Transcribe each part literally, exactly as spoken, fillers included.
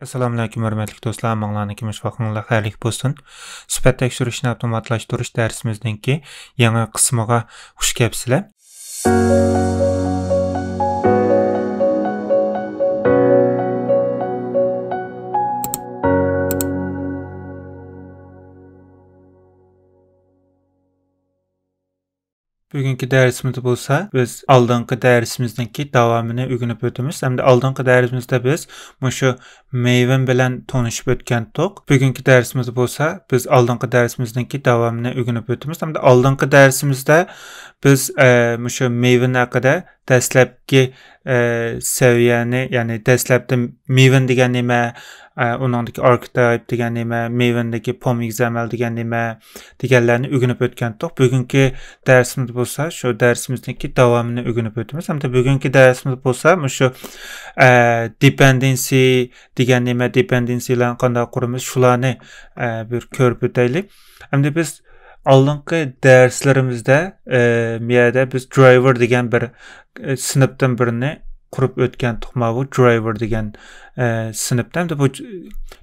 ئەسسالامۇئەلەيكۇم، ھۆرمەتلىك دوستلار، ھەممىڭلارنىڭكى مۇشۇ ۋاقتىڭلار خەيرلىك بولسۇن. سۈپەت تەكشۈرۈشنى ئاپتوماتلاشتۇرۇش دەرسىمىزنىڭكى يېڭى قىسمىغا خۇش كەپسىلەر. بۈگۈنكى دەرسىمىزدە بولسا، بىز ئالدىنقى دەرسىمىزنىڭكى داۋامىنى ئۆگىنىپ ئۆتىمىز. ھەمدە ئالدىنقى دەرسىمىزدە بىز مۇشۇ مەيۋىن بىلەن تونۇشۇپ ئۆتكەنتۇق. بۈگۈنكى دەرسىمىزدە بولسا، بىز ئالدىنقى دەرسىمىزنىڭكى داۋامىنى ئۆگىنىپ ئۆتىمىز. ھەمدە ئالدىنقى دەرسىمىزدە بىز، ئە، مۇشۇ مەيۋىن ھەققىدە دەسلەپكى، ئە، سەۋىيەنى، يەنى دەسلەپتە مەيۋىن دېگەن نېمە، ئە، ئۇنىڭدىكى ئاركېتايپ دېگەن نېمە، مەيۋىندىكى پوم ئېكس ئېم ئېل دېگەن نېمە، دېگەنلەرنى ئۆگىنىپ ئۆتكەنتۇق. بۈگۈنكى دەرسىمىز بولسا، شۇ دەرسىمىزنىڭكى داۋامىنى ئۆگىنىپ ئۆتىمىز. ھەمدە بۈگۈنكى دەرسىمىز بولسا، مۇشۇ، ئە، دېپەندېنسى دېگەن نېمە، دېپەندېنسىلارنى قانداق قۇرىمىز، شۇلارنى، ئە، بىر كۆرۈپ ئۆتەيلى. ئەمدى بىز ئالدىنقى دەرسلىرىمىزدە، ئە، بۇ يەردە بىز درايۋېر دېگەن بىر، ئە، سىنىپتىن بىرنى قۇرۇپ ئۆتكەنتۇق، ماۋۇ درايۋېر دېگەن، ئە، سىنىپتا. ئەمدى بۇ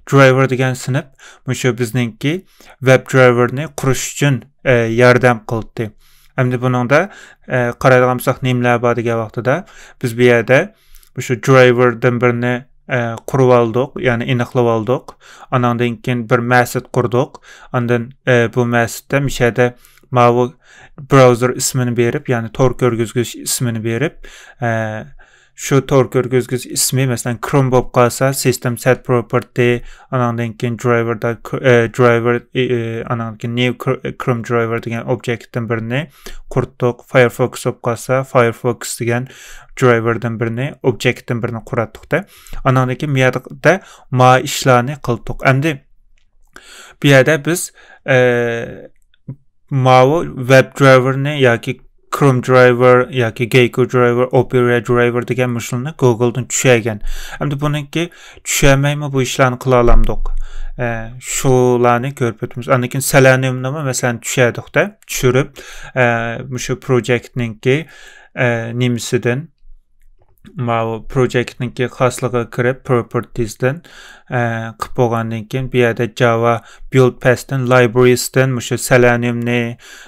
درايۋېر دېگەن سىنىپ مۇشۇ بىزنىڭكى ۋېب درايۋېرنى قۇرۇش ئۈچۈن، ئە، ياردەم قىلدى. ئەمدى بۇنىڭدا، ئە، قارايدىغان بولساق، نېمىلەر بار دېگەن ۋاقتىدا، بىز بۇ يەردە مۇشۇ درايۋېردىن بىرنى، ئە، قۇرۇپ ئالدۇق، يەنى ئېنىقلاپ ئالدۇق. ئاناندىن كېيىن بىر مەسىت قۇردۇق. ئاندىن، ئە، بۇ مەسىتتە مۇشۇ يەردە ماۋۇ براۋزېر ئىسمىنى بېرىپ، يەنى تور كىرگۈزگۈچ ئىسمىنى بېرىپ، ئە، شۇ تور كىرگۈزگۈچ ئىسمى، مەسىلەن، كروم بولۇپ قالسا، سىستېم سېت پروپېرتى، ئاناندىن كېيىن درايۋېردا، ئە، درايۋېر، ئە، ئە، ئاناندىن كېيىن نيۇ كر-، كروم درايۋېر دېگەن ئوبيېكتتىن بىرنى قۇرۇتتۇق. فايرفوكس بولۇپ قالسا، فايرفوكس دېگەن درايۋېردىن بىرنى، ئوبيېكتتىن بىرنى قۇراتتۇق-دە. ئاناندىن كېيىن بۇ يەردە ما ئىشلارنى قىلدۇق. ئەمدى بۇ يەردە بىز، ئە، ماۋۇ ۋېب درايۋېرنى ياكى كروم درايۋېر ياكى گېيكو درايۋېر، ئوپېرا درايۋېر دېگەن مۇشۇلارنى گوگلدىن چۈشۈرگەن. ئەمدى بۇنىڭكى چۈشۈرمەيمۇ بۇ ئىشلارنى قىلالامدۇق؟ ئە، شۇلارنى كۆرۈپ ئۆتىمىز. ئاندىن كېيىن سېلېنىيۇمنىمۇ، مەسىلەن، چۈشۈردۇق-دە. چۈشۈرۈپ، ئە، مۇشۇ پروجېكتنىڭكى، ئە، نېمىسىدىن، ماۋۇ پروجېكتنىڭكى خاسلىقىغا كىرىپ، پروپېرتىزدىن، ئە، قىلىپ بولغاندىن كېيىن، بۇ يەردە جاۋا بىلد پەستىن، لايبرىرىسىدىن مۇشۇ سېلېنىيۇمنى،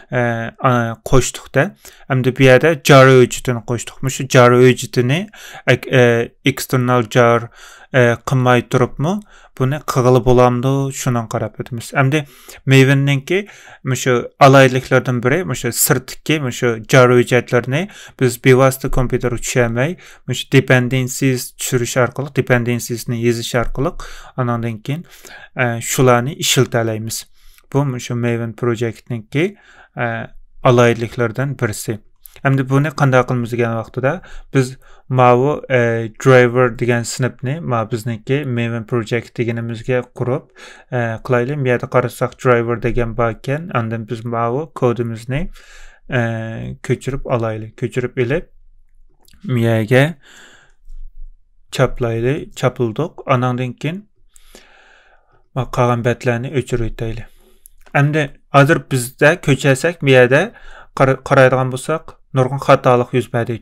ئە، ئا، قوشتۇق-دە. ئەمدى بۇ يەردە جار ھۆججىتىنى قوشتۇق. مۇشۇ جار ھۆججىتىنى ئەك-، ئە، ئېكستېرنال جار، ئە، قىلماي تۇرۇپمۇ بۇنى قىلغىلى بولامدۇ؟ شۇنىڭغا قاراپ ئۆتىمىز. ئەمدى مەيۋىننىڭكى مۇشۇ ئالاھىدىلىكلىرىدىن بىرى، مۇشۇ سىرتتىكى مۇشۇ جار ھۆججەتلىرىنى بىز بىۋاسىتە كومپيۇتېرغا چۈشۈرمەي، مۇشۇ دېپەندېنسىز چۈشۈرۈش ئارقىلىق، دېپەندېنسىزنى يېزىش ئارقىلىق، ئانىڭدىن كېيىن، ئە، شۇلارنى ئىشلىتەلەيمىز. بۇ مۇشۇ مەيۋىن پروجېكتنىڭكى، ئە، ئالاھىدىلىكلىرىدىن بىرسى. ئەمدى بۇنى قانداق قىلىمىز دېگەن ۋاقتىدا، بىز ماۋۇ، ئە، درايۋېر دېگەن سىنىپنى، ما بىزنىڭكى مەيۋىن پروجېكت دېگىنىمىزگە قۇرۇپ، ئە، قىلايلى. بۇ يەردە قارىساق، درايۋېر دېگەن باركەن. ئاندىن بىز ماۋۇ كودىمىزنى، ئە، كۆچۈرۈپ ئالايلى. كۆچۈرۈپ ئېلىپ، بۇ يەرگە چاپلايلى. چاپلىدۇق. ئاناندىن كېيىن، ما قالغان بەتلەرنى ئۆچۈرۈۋېتەيلى. ئەمدى ھازىر بىزدە كۆچۈرسەك، بۇ يەردە قارا-، قارايدىغان بولساق، نۇرغۇن خاتالىق يۈز بەردى.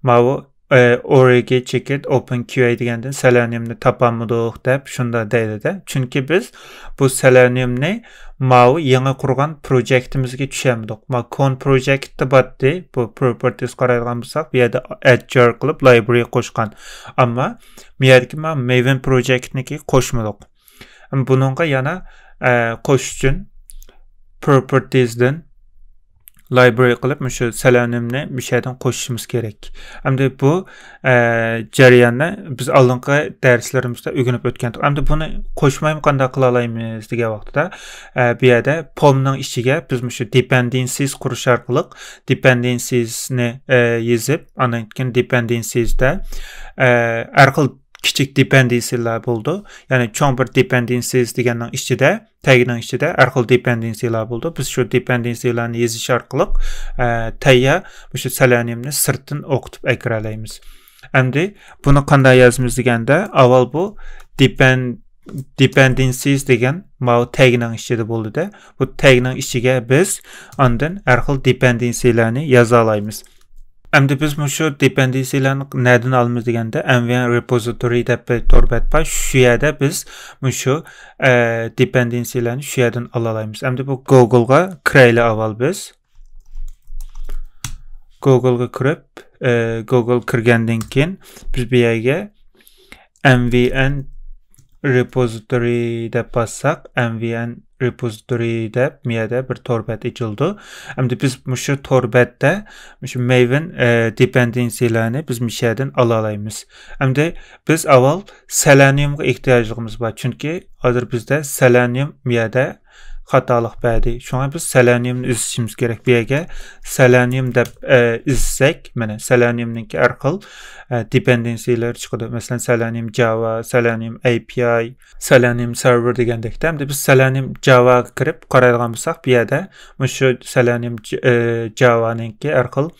ماۋۇ، ئە، ئورىگى چېكىت ئوپېن كيۇ ئەي دېگەندىن سېلېنىيۇمنى تاپالمىدۇق دەپ شۇنداق دەيدۇ-دە. چۈنكى بىز بۇ سېلېنىيۇمنى ماۋۇ يېڭى قۇرغان پروجېكتىمىزگە چۈشۈرمىدۇق. ما كون پروجېكتتا باتتى. بۇ پروپېرتىز قارايدىغان بولساق، بۇ يەردە ئەد جار قىلىپ لايبرىرى قوشقان. ئەمما بۇ يەردىكى ما مەيۋىن پروجېكتنىكى قوشمىدۇق. ئەمما بۇنىڭغا يەنە، ئە، قوشۇش ئۈچۈن پروپېرتىزدىن لايبرىرى قىلىپ، مۇشۇ سېلېنىيۇمنى مۇشۇ يەردىن قوشۇشىمىز كېرەك. ئەمدى بۇ، ئە، جەرياننى بىز ئالدىنقى دەرسلىرىمىزدە ئۆگىنىپ ئۆتكەنتۇق. ئەمدى بۇنى قوشمايمۇ قانداق قىلالايمىز دېگەن ۋاقتىدا، ئە، بۇ يەردە پومنىڭ ئىچىگە بىز مۇشۇ دېپەندېنسىز قۇرۇش ئارقىلىق دېپەندېنسىزنى، ئە، يېزىپ، ئاندىن كېيىن دېپەندېنسىزدە، ئە، ھەر خىل كىچىك دېپەندېنسىلار بولىدۇ. يەنى چوڭ بىر دېپەندېنسىز دېگەننىڭ ئىچىدە، تەگنىڭ ئىچىدە ھەر خىل دېپەندېنسىلار بولىدۇ. بىز شۇ دېپەندېنسىلارنى يېزىش ئارقىلىق، ئە، تەييار مۇشۇ سېلېنىيۇمنى سىرتتىن ئوقۇتۇپ ئەكىرەلەيمىز. ئەمدى بۇنى قانداق يازىمىز دېگەندە، ئاۋۋال بۇ دېپەن-، دېپەندېنسىز دېگەن ماۋۇ تەگنىڭ ئىچىدە بولىدۇ. بۇ تەگنىڭ ئىچىگە بىز ئاندىن ھەر خىل دېپەندېنسىلارنى يازالايمىز. ئەمدى بىز مۇشۇ دېپەندېنسىيلەرنى نەدىن ئالىمىز دېگەندە، ئەنۋىيەن رېپوزىتورى دەپ بىر تور بەت بار. شۇ يەردە بىز مۇشۇ، ئە، دېپەندېنسىيلەرنى شۇ يەردىن ئالالايمىز. ئەمدى بۇ گوگلغا كىرەيلى ئاۋۋال بىز. گوگلغا كىرىپ، ئە، گوگل كىرگەندىن كېيىن بىز بۇ يەرگە ئەنۋىيەن رېپوزىتورى دەپ باسساق، ئەنۋىيەن رېپوزىتورى دەپ مۇ يەردە بىر تور بەت ئېچىلىدۇ. ئەمدى بىز مۇشۇ تور بەتتە مۇشۇ مەيۋىن، ئە، دېپەندېنسىيلەرنى بىز مۇشۇ يەردىن ئالالايمىز. ئەمدى بىز ئاۋۋال سېلېنىيۇمغا ئېھتىياجلىقىمىز بار، چۈنكى ھازىر بىزدە سېلېنىيۇم مۇ يەردە خاتالىق بەردى. شۇڭا بىز سېلېنىيۇمنى ئىزدىشىمىز كېرەك. بۇ يەرگە سېلېنىيۇم دەپ، ئە، ئىزدىسەك، مانا سېلېنىيۇمنىڭكى ھەر خىل، ئە، دېپەندېنسىيلىرى چىقىدۇ. مەسىلەن، سېلېنىيۇم جاۋا، سېلېنىيۇم ئەي پىي ئاي، سېلېنىيۇم سېرۋېر دېگەندەكتە. ئەمدى بىز سېلېنىيۇم جاۋاغا كىرىپ قارايدىغان بولساق، بۇ يەردە مۇشۇ سېلېنىيۇم ج-، ئە، جاۋانىڭكى ھەر خىل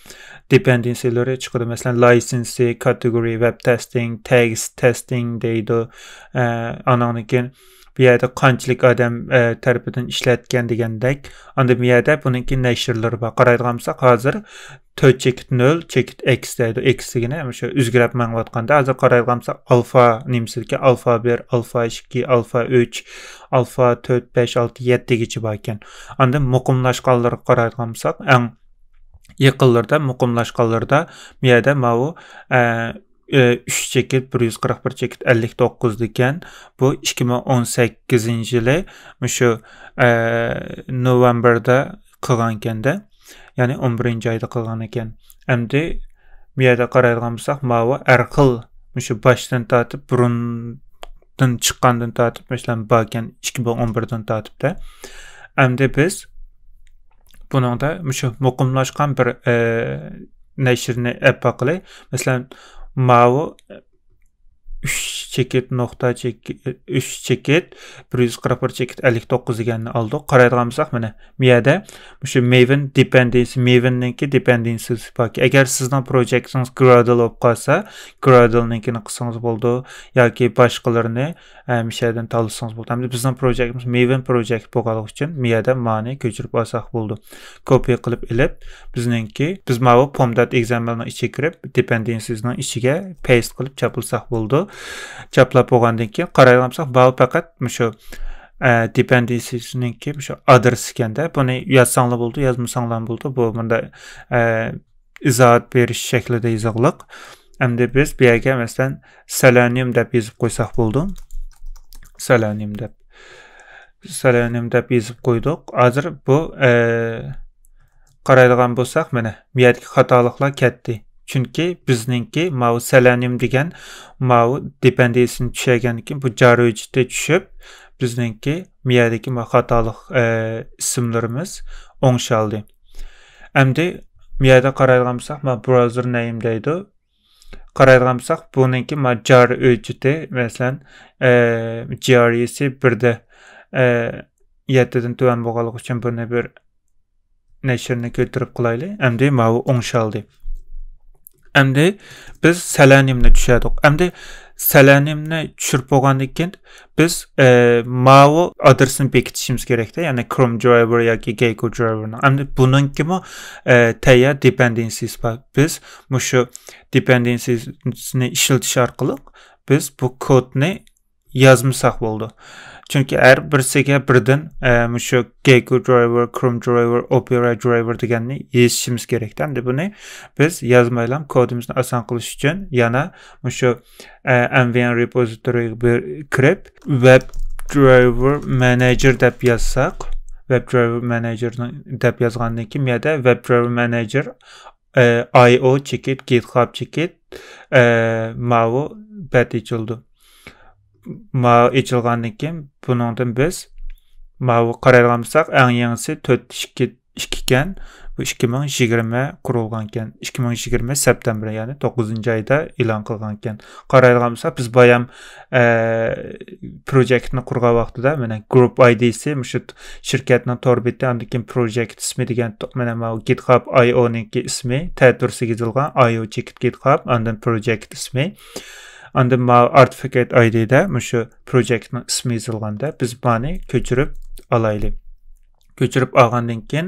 دېپەندېنسىيلىرى چىقىدۇ. مەسىلەن، لايسېنسى، كاتېگورى، ۋېب تېستىڭ، تېكىست تېستىڭ دەيدۇ. ئە، ئانىڭدىن كېيىن بۇ يەردە قانچىلىك ئادەم، ئە، تەرىپىدىن ئىشلەتكەن دېگەندەك. ئاندىن بۇ يەردە بۇنىڭكى نەشرلىرى بار. قارايدىغان بولساق، ھازىر تۆت چېكىت نۆل، چېكىت ئېكس دەيدۇ. ئېكس دېگىنى مۇشۇ ئۆزگىرىپ مېڭىۋاتقاندا، ھازىر قارايدىغان بولساق، ئالفا نېمىسىدىكى ئالفا بىر، ئالفا ئىككى، ئالفا ئۈچ، ئالفا تۆت، بەش، ئالتە، يەتتىگىچە بار ئىكەن. ئاندىن مۇقىملاشقانلىرىغا قارايدىغان بولساق، ئەڭ يېقىنلىرىدا، مۇقىملاشقانلىرىدا بۇ يەردە ماۋۇ، ئە، ئە، ئۈچ چېكىت، بىر يۈز قىرىق بىر چېكىت، ئەللىك توققۇز ئىكەن. بۇ ئىككى مىڭ ئون سەككىزىنچى يىلى مۇشۇ، ئە، نوۋېمبىردا قىلغانكەن-دە. يەنى ئون بىرىنچى ئايدا قىلغان ئىكەن. ئەمدى بۇ يەردە قارايدىغان بولساق، ماۋۇ ھەر خىل مۇشۇ باشتىن تارتىپ، بۇرۇندىن چىققاندىن تارتىپ، مەسىلەن، باركەن ئىككى مىڭ ئون بىردىن تارتىپ-دە. ئەمدى بىز بۇنىڭدا مۇشۇ مۇقىملاشقان بىر، ئە، نەشرنى ئەپ باقىلى. مەسىلەن، ماۋۇ ئۈچ چېكىت نۇقتا چېك-، ئۈچ چېكىت، بىر يۈز قىرىق بىر چېكىت، ئەللىك توققۇز دېگەننى ئالدۇق. قارايدىغان بولساق، مانا، بۇ يەردە مۇشۇ مەيۋىن دېپەندېنسى، مەيۋىننىڭكى دېپەندېنسىسى بار. ئەگەر سىزنىڭ پروجېكتىڭىز گرادل بولۇپ قالسا، گرادلنىڭكىنى قىلسىڭىز بولىدۇ ياكى باشقىلىرىنى، ئە، مۇشۇ يەردىن تاللىسىڭىز بولىدۇ. ئەمدى بىزنىڭ پروجېكتىمىز مەيۋىن پروجېكت بولغانلىقى ئۈچۈن، بۇ يەردە مانى كۆچۈرۈپ ئالساق بولىدۇ. كوپىي قىلىپ ئېلىپ، بىزنىڭكى، بىز ماۋۇ پوم دات ئېكس ئېم ئېلنىڭ ئىچىگە كىرىپ، دېپەندېنسىسنىڭ ئىچىگە پەيست قىلىپ چاپلىساق بولىدۇ. چاپلاپ بولغاندىن كېيىن قارايدىغان بولساق، ماۋۇ پەقەت مۇشۇ، ئە، دېپەندېنسىسنىڭكى مۇشۇ ئادرېسى ئىكەن-دە. بۇنى يازساڭلار بولىدۇ، يازمىساڭلار بولىدۇ. بۇ مۇندا، ئە، ئىزاھات بېرىش شەكلىدە يېزىقلىق. ئەمدى بىز بۇ يەرگە، مەسىلەن، سېلېنىيۇم دەپ يېزىپ قويساق بولىدۇ. سېلېنىيۇم دەپ. سېلېنىيۇم دەپ يېزىپ قويدۇق. ھازىر بۇ، ئە، قارايدىغان بولساق، مانا، بۇ يەردىكى خاتالىقلار كەتتى. چۈنكى بىزنىڭكى ماۋۇ سېلېنىيۇم دېگەن ماۋۇ دېپەندېنسىنى چۈشۈرگەندىن كېيىن بۇ جار ھۆججىتى چۈشۈپ، بىزنىڭكى بۇ يەردىكى ماۋۇ خاتالىق، ئە، ئىسىملىرىمىز ئوڭشالدى. ئەمدى بۇ يەردە قارايدىغان بولساق، مانا، براۋزېر نەيم دەيدۇ. قارايدىغان بولساق، بۇنىڭكى مانا جار ھۆججىتى، مەسىلەن، ئە، جىئارئىسى بىردە، ئە، يەتتىدىن تۆۋەن بولغانلىقى ئۈچۈن بۇنى بىر نەشرنى كۆتۈرۈپ قىلايلى. ئەمدى ماۋۇ ئوڭشالدى. ئەمدى بىز سېلېنىيۇمنى چۈشۈردۇق. ئەمدى سېلېنىيۇمنى چۈشۈرۈپ بولغاندىن كېيىن بىز، ئە، ماۋۇ ئادرېسنى بېكىتىشىمىز كېرەكتە. يەنى كروم درايۋېر ياكى گېككو درايۋېرنىڭ. ئەمدى بۇنىڭكىمۇ، ئە، تەييار دېپەندېنسىسى بار. بىز مۇشۇ دېپەندېنسىسىنى ئىشلىتىش ئارقىلىق بىز بۇ كودنى يازمىساق بولىدۇ. چۈنكى ھەر بىرسىگە بىردىن، ئە، مۇشۇ گېككو درايۋېر، كروم درايۋېر، ئوپېرا درايۋېر دېگەننى يېزىشىمىز كېرەكتە. ئەمدى بۇنى بىز يازمايلا كودىمىزنى ئاسان قىلىش ئۈچۈن يەنە مۇشۇ، ئە، ئەنۋىيەن رېپوزىتورىغا بىر كىرىپ، ۋېب درايۋېر مانېجېر دەپ يازساق، ۋېب درايۋېر مانېجېرنى دەپ يازغاندىن كېيىن، بۇ يەردە ۋېب درايۋېر مانېجېر، ئە، ئاي ئو چېكىت، گىتخاب چېكىت، ئە، ماۋۇ بەت ئېچىلىدۇ. ماۋۇ ئېچىلغاندىن كېيىن، بۇنىڭدىن بىز ماۋۇ قارايدىغان بولساق، ئەڭ يېڭىسى تۆت ئىككى ئىكەن. بۇ ئىككى مىڭ يىگىرمە قۇرۇلغانكەن. ئىككى مىڭ يىگىرمە سەپتەمبىر، يەنى توققۇزىنچى ئايدا ئېلان قىلغانكەن. قارايدىغان بولساق، بىز بايام، ئە، پروجېكتنى قۇرغان ۋاقتىدا، مانا، گروپ ئايدىسى مۇشۇ شىركەتنىڭ تور بېتى، ئاندىن كېيىن پروجېكت ئىسمى دېگەن، مانا، ماۋۇ گىتخاب ئاي ئونىڭكى ئىسمى، تەتۈرىسىگە يېزىلغان ئاي ئو چېكىت گىتخاب، ئاندىن پروجېكت ئىسمى. ئاندىن ماۋۇ ئارتىفىكەت ئايدىدا مۇشۇ پروجېكتنىڭ ئىسمى يېزىلغاندا، بىز مانى كۆچۈرۈپ ئالايلى. ئۆچۈرۈپ ئالغاندىن كېيىن،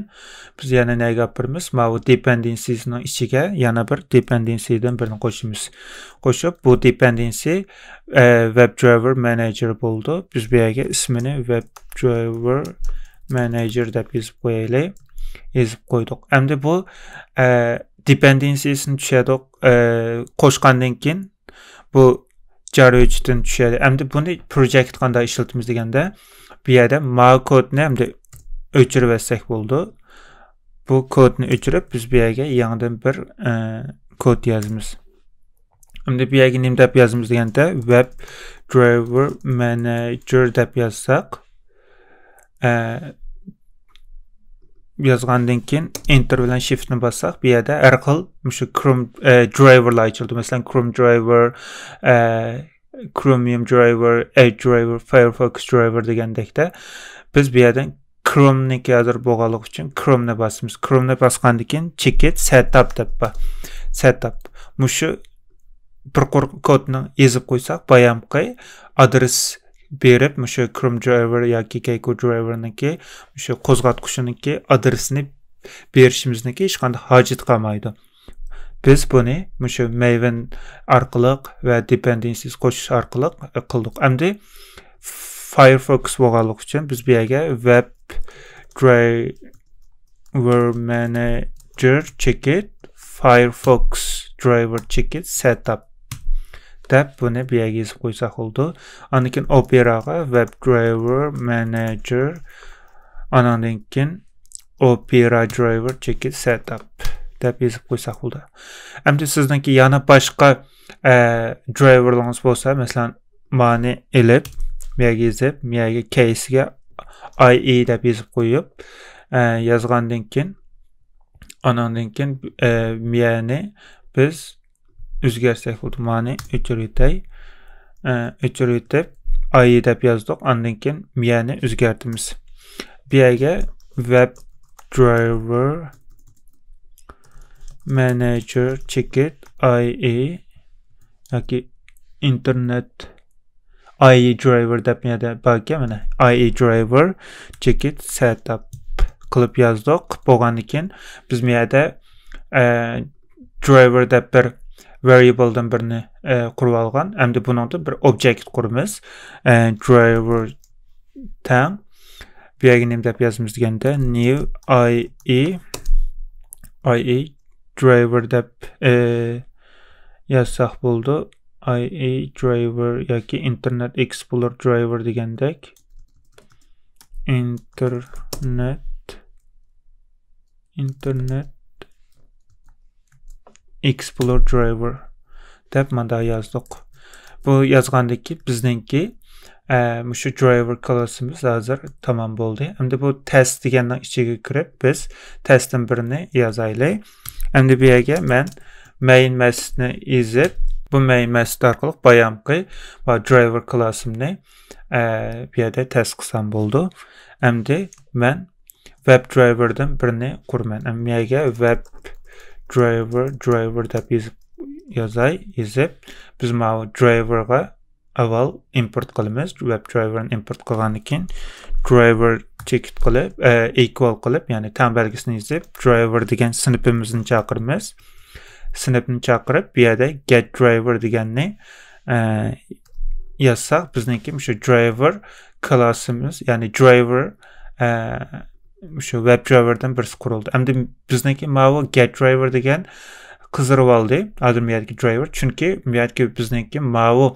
بىز يەنە نەگە ئاپىرىمىز؟ ماۋۇ دېپەندېنسىسنىڭ ئىچىگە يەنە بىر دېپەندېنسىدىن بىرنى قوشىمىز. قوشۇپ، بۇ دېپەندېنسى، ئە، ۋېب درايۋېر مانېجېر بولىدۇ. بىز بۇ يەرگە ئىسمىنى ۋېب درايۋېر مانېجېر دەپ يېزىپ قويايلى. يېزىپ قويدۇق. ئەمدى بۇ، ئە، دېپەندېنسىسىنى چۈشەردۇق. ئە، قوشقاندىن كېيىن، بۇ جار ھۆججىتىدىن چۈشەردى. ئەمدى بۇنى پروجېكت قانداق ئىشلىتىمىز دېگەندە، بۇ يەردە ما كودنى ئەمدى ئۆچۈرۈۋەتسەك بولىدۇ. بۇ كودنى ئۆچۈرۈپ، بىز بۇ يەرگە يېڭىدىن بىر، ئە، كود يازىمىز. ئەمدى بۇ يەرگە نېمە دەپ يازىمىز دېگەندە، ۋېب درايۋېر مانېجېر دەپ يازساق، ئە، يازغاندىن كېيىن، ئېنتېر بىلەن شىفتنى باسساق، بۇ يەردە ھەر خىل مۇشۇ كروم، ئە، درايۋېرلار ئېچىلىدۇ. مەسىلەن، كروم درايۋېر، ئە، كرومىيۇم درايۋېر، ئېدج درايۋېر، فايرفوكس درايۋېر دېگەندەكتە، بىز بۇ يەردىن كرومنىڭكى ھازىر بولغانلىقى ئۈچۈن كرومنى باسىمىز. كرومنى باسقاندىن كېيىن، چېكىت سېتاپ دەپ بار. سېتاپ. مۇشۇ بىر قۇر كودنى يېزىپ قويساق، بايامقى ئادرېس بېرىپ، مۇشۇ كروم درايۋېر ياكى گەيكو درايۋېرنىڭكى، مۇشۇ قوزغاتقۇچىنىڭكى ئادرېسىنى بېرىشىمىزنىڭكى ھېچقانداق ھاجىتى قالمايدۇ. بىز بۇنى مۇشۇ مەيۋىن ئارقىلىق ۋە دېپەندېنسىز قوشۇش ئارقىلىق قىلدۇق. ئەمدى فايرفوكس بولغانلىقى ئۈچۈن بىز بۇ يەرگە ۋېب درايۋېر مانېجېر چېكىت فايرفوكس درايۋېر چېكىت سېتاپ دەپ بۇنى بۇ يەرگە يېزىپ قويساق بولىدۇ. ئاندىن كېيىن ئوپېراغا ۋېب درايۋېر مانېجېر، ئانىڭدىن كېيىن ئوپېرا درايۋېر چېكىت سېتاپ دەپ يېزىپ قويساق بولىدۇ. ئەمدى سىزنىڭكى يەنە باشقا، ئە، درايۋېرلىرىڭىز بولسا، مەسىلەن، مانى ئېلىپ، مۇ يەرگە يېزىپ، مۇ يەرگە كەيسىگە ئاي ئېي دەپ يېزىپ قويۇپ، ئە، يازغاندىن كېيىن، ئانىڭدىن كېيىن، ئە، مۇ يەرنى بىز ئۆزگەرتسەك بولىدۇ. مانى ئۆچۈرۈۋېتەي. ئە، ئۆچۈرۈۋېتىپ، ئاي ئېي دەپ يازدۇق. ئاندىن كېيىن مۇ يەرنى ئۆزگەرتىمىز. بۇ يەرگە ۋېب درايۋېر مانېجېر چېكىت ئاي ئېي ياكى ئىنتېرنېت ئاي ئېي درايۋېر دەپ يەردە باركەن، مانا، ئاي ئېي درايۋېر چېكىت سېتاپ قىلىپ يازدۇق. بولغاندىن كېيىن بىز بۇ يەردە، ئە، درايۋېر دەپ بىر ۋارىيابلدىن بىرنى، ئە، قۇرۇپ ئالغان. ئەمدى بۇنىڭدىن بىر ئوبجېكت قۇرىمىز. ئە، درايۋېر تەڭ. بۇ يەرگە نېمە دەپ يازىمىز دېگەندە، new ئاي ئېي، ئاي ئېي درايۋېر دەپ، ئە، يازساق بولىدۇ. ئاي ئېي درايۋېر ياكى ئىنتېرنېت ئېكسپلورېر درايۋېر دېگەندەك. ئىنتېرنېت، ئىنتېرنېت ئېكسپلورېر درايۋېر دەپ مۇنداق يازدۇق. بۇ يازغاندىكى بىزنىڭكى، ئە، مۇشۇ درايۋېر كلاسىمىز ھازىر تامام بولدى. ئەمدى بۇ تېست دېگەننىڭ ئىچىگە كىرىپ، بىز تېستتىن بىرنى يازايلى. ئەمدى بۇ يەرگە مەن مەين مېتودنى يېزىپ، بۇ مەين مېتود ئارقىلىق بايامقى درايۋېر كلاسىمنى، ئە، بۇ يەردە تېست قىلسام بولىدۇ. ئەمدى مەن ۋېب درايۋېردىن بىرنى قۇرىمەن. ئەمدى بۇ يەرگە ۋېب درايۋېر، درايۋېر دەپ يېزىپ، يازاي، يېزىپ، بىز ماۋۇ درايۋېرغا ئاۋۋال ئىمپورت قىلىمىز. ۋېب درايۋېرنى ئىمپورت قىلغاندىن كېيىن، درايۋېر چېكىت قىلىپ، ئە، ئىكۋال قىلىپ، يەنى تەڭ بەلگىسىنى يېزىپ، درايۋېر دېگەن سىنىپىمىزنى چاقىرىمىز. سىنىپنى چاقىرىپ، بۇ يەردە گېت درايۋېر دېگەننى، ئە، يازساق، بىزنىڭكى مۇشۇ درايۋېر كلاسىمىز، يەنى درايۋېر، ئە، مۇشۇ ۋېب درايۋېردىن بىرسى قۇرۇلدى. ئەمدى بىزنىڭكى ماۋۇ گېت درايۋېر دېگەن قىزىرىۋالدى. ھازىر بۇ يەردىكى درايۋېر، چۈنكى بۇ يەردىكى بىزنىڭكى ماۋۇ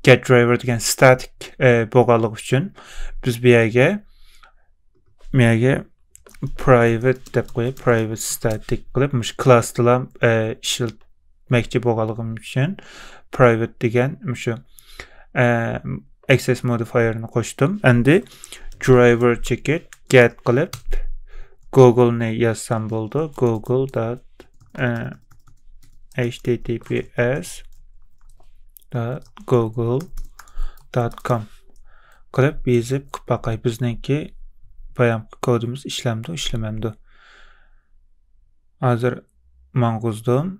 گېت درايۋېر دېگەن ستاتىك، ئە، بولغانلىقى ئۈچۈن بىز بۇ يەرگە، بۇ يەرگە پرايۋېت دەپ قويۇپ، پرايۋېت ستاتىك قىلىپ، مۇشۇ كلاستىلا، ئە، ئىشلەتمەكچى بولغانلىقىم ئۈچۈن پرايۋېت دېگەن مۇشۇ، ئە، ئەكسېس مودىفايېرنى قوشتۇم. ئەمدى درايۋېر چېكىت گېت قىلىپ گوگلنى يازسام بولىدۇ. گوگل دات، ئە، ھەيچ تى تى پى ئېس دات گوگل دات كوم قىلىپ يېزىپ قىلىپ باقاي. بىزنىڭكى بايامقى كودىمىز ئىشلەمدۇ، ئىشلىمەمدۇ؟ ھازىر ماڭغۇزدۇم.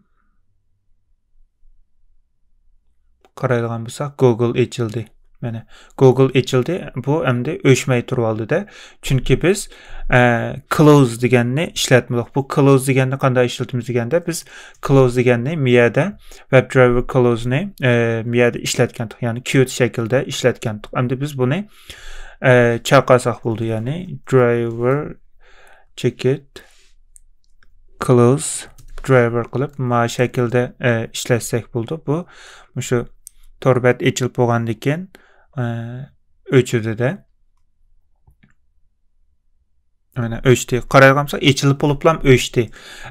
قارايدىغان بولساق، گوگل ئېچىلدى. مانا، گوگل ئېچىلدى. بۇ ئەمدى ئۆچمەي تۇرۇۋالدى-دە. چۈنكى بىز، ئە، كلوز دېگەننى ئىشلەتمىدۇق. بۇ كلوز دېگەننى قانداق ئىشلىتىمىز دېگەندە، بىز كلوز دېگەننى مىيەدە، ۋېب درايۋېر كلوزنى، ئە، مىيەدە ئىشلەتكەنتۇق. يەنى كيۇت شەكلىدە ئىشلەتكەنتۇق. ئەمدى بىز بۇنى، ئە، چاقاساق بولدى. يەنى درايۋېر چېكىت كلوز درايۋېر قىلىپ، ما شەكىلدە، ئە، ئىشلەتسەك بولدى. بۇ، مۇشۇ تور بەت ئېچىلىپ بولغاندىن كېيىن، ئە، ئۆچىدۇ-دە. مانا، ئۆچتى. قارايدىغان بولساق، ئېچىلىپ بولۇپلام ئۆچتى.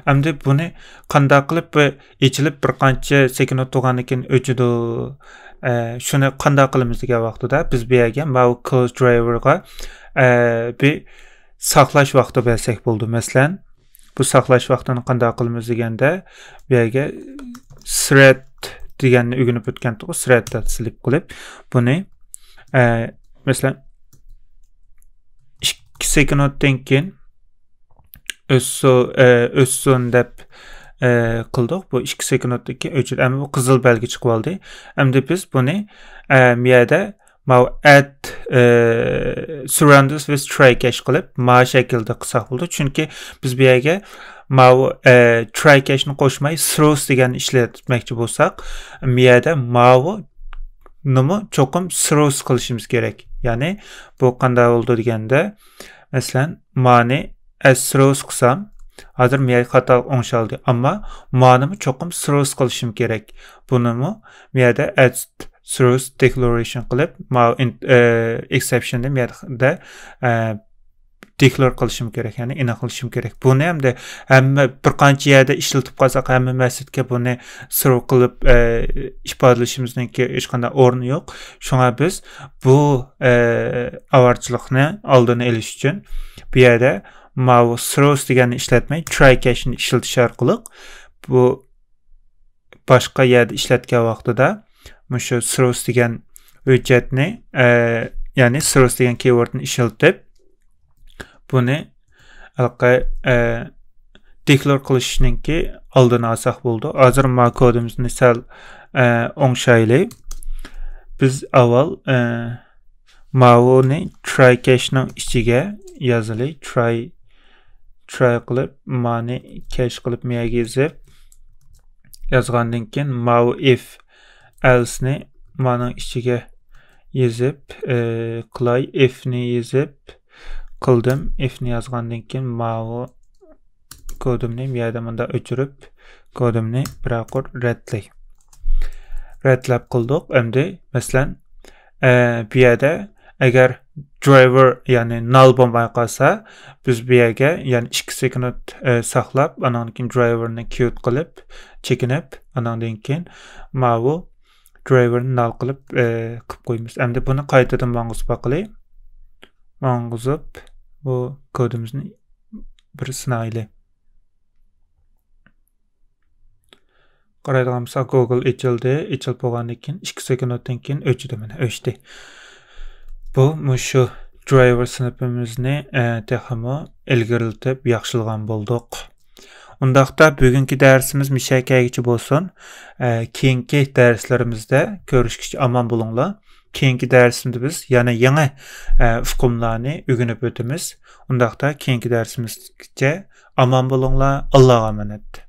ئەمدى بۇنى قانداق قىلىپ، بۇ ئېچىلىپ بىر قانچە سېكۇنت تۇرغاندىن كېيىن ئۆچىدۇ؟ ئە، شۇنى قانداق قىلىمىز دېگەن ۋاقتىدا، بىز بۇ يەرگە ماۋۇ كلوز درايۋېرغا، ئە، بىر ساقلاش ۋاقتى بەرسەك بولدى. مەسىلەن، بۇ ساقلاش ۋاقتىنى قانداق قىلىمىز دېگەندە، بۇ يەرگە ثرېد دېگەننى ئۆگىنىپ ئۆتكەنتۇق، ثرېد دات سېلېكت قىلىپ، بۇنى، ئە، مەسىلەن، ئىككى سېكۇنتتىن كېيىن ئۆتسۇ-، ئە، ئۆتسۇن دەپ، ئە، قىلدۇق. بۇ ئىككى سېكۇنتتىن كېيىن ئۆچۈردى. ئەمدى بۇ قىزىل بەلگە چىقىۋالدى. ئەمدى بىز بۇنى، ئە، مۇ يەردە ماۋۇ ئەد، ئە، سراوندس ۋىز تراي كەش قىلىپ، ما شەكىلدە قىلساق بولىدۇ. چۈنكى بىز بۇ يەرگە ماۋۇ، ئە، تراي كەشنى قوشماي، ثروس دېگەننى ئىشلەتمەكچى بولساق، مۇ يەردە ماۋۇنىمۇ چوقۇم ثروس قىلىشىمىز كېرەك. يەنى بۇ قانداق بولىدۇ دېگەندە، مەسىلەن، مانى ئەد ثروس قىلسام، ھازىر مۇ يەرگە خاتا ئوڭشالدى. ئەمما مانىمۇ چوقۇم ثروس قىلىشىم كېرەك. بۇنىمۇ مۇ يەردە ئەد ثروس دېكلارېيشن قىلىپ، ماۋۇ ئىن-، ئە، ئېكسېپشننى مۇ يەردە، ئە، دېكلار قىلىشىم كېرەك، يەنى ئېنىقلىشىم كېرەك. بۇنى ئەمدى ھەممە بىر قانچە يەردە ئىشلىتىپ قالساق، ھەممە مەسىلىگە بۇنى ثرو قىلىپ، ئە، ئىپادىلىشىمىزنىڭكى ھېچقانداق ئورنى يوق. شۇڭا بىز بۇ، ئە، ئاۋارىچىلىقنى ئالدىنى ئېلىش ئۈچۈن بۇ يەردە ماۋۇ ثروس دېگەننى ئىشلەتمەي، تراي كەشنى ئىشلىتىش ئارقىلىق بۇ باشقا يەردە ئىشلەتكەن ۋاقتىدا مۇشۇ ثروس دېگەن ھۆججەتنى، ئە، يەنى ثروس دېگەن كىيوردنى ئىشلىتىپ، بۇنى ھېلىقى، ئە، دېكلار قىلىشنىڭكى ئالدىنى ئالساق بولىدۇ. ھازىر ما كودىمىزنى سەل، ئە، ئوڭشايلى. بىز ئاۋۋال، ئە، ماۋۇنى تراي كەشنىڭ ئىچىگە يازىلى. تراي، تراي قىلىپ، مانى كەش قىلىپ مۇ يەرگە يېزىپ، يازغاندىن كېيىن ماۋۇ ئىف ئەلسنى مانىڭ ئىچىگە يېزىپ، ئە، قىلاي. ئىفنى يېزىپ قىلدىم. ئىفنى يازغاندىن كېيىن ماۋۇ كودۇمنى بۇ يەردە مۇنداق ئۆچۈرۈپ، كودۇمنى بىرەر قۇر رەتلەي. رەتلەپ قىلدۇق. ئەمدى، مەسىلەن، ئە، بۇ يەردە ئەگەر درايۋېر، يەنى نال بولماي قالسا، بىز بۇ يەرگە، يەنى ئىككى سېكۇنت، ئە، ساقلاپ، ئانىڭدىن كېيىن درايۋېرنى كيۇت قىلىپ، چېكىنىپ، ئانىڭدىن كېيىن ماۋۇ درايۋېرنى نال قىلىپ، ئە، قىلىپ قويىمىز. ئەمدى بۇنى قايتىدىن ماڭغۇزۇپ باقىلى. ماڭغۇزۇپ، بۇ كودىمىزنى بىر سىنايلى. قارايدىغان بولساق، گوگل ئېچىلدى. ئېچىلىپ بولغاندىن كېيىن ئىككى سېكۇنتتىن كېيىن ئۆچىدۇ، مانا، ئۆچتى. بۇ مۇشۇ درايۋېر سىنىپىمىزنى، ئە، تېخىمۇ ئىلگىرىلىتىپ ياخشىلىغان بولدۇق. ئۇنداقتا بۈگۈنكى دەرسىمىز مۇشەگىچە بولسۇن. ئە، كېيىنكى دەرسلىرىمىزدە كۆرۈشكىچە ئامان بولۇڭلار. كېيىنكى دەرسىمىزدە بىز يەنە يېڭى، ئە، ئۇقۇملارنى ئۆگىنىپ ئۆتىمىز. ئۇنداقتا كېيىنكى دەرسىمىزگىچە ئامان بولۇڭلار. ئاللاغا ئامانەت.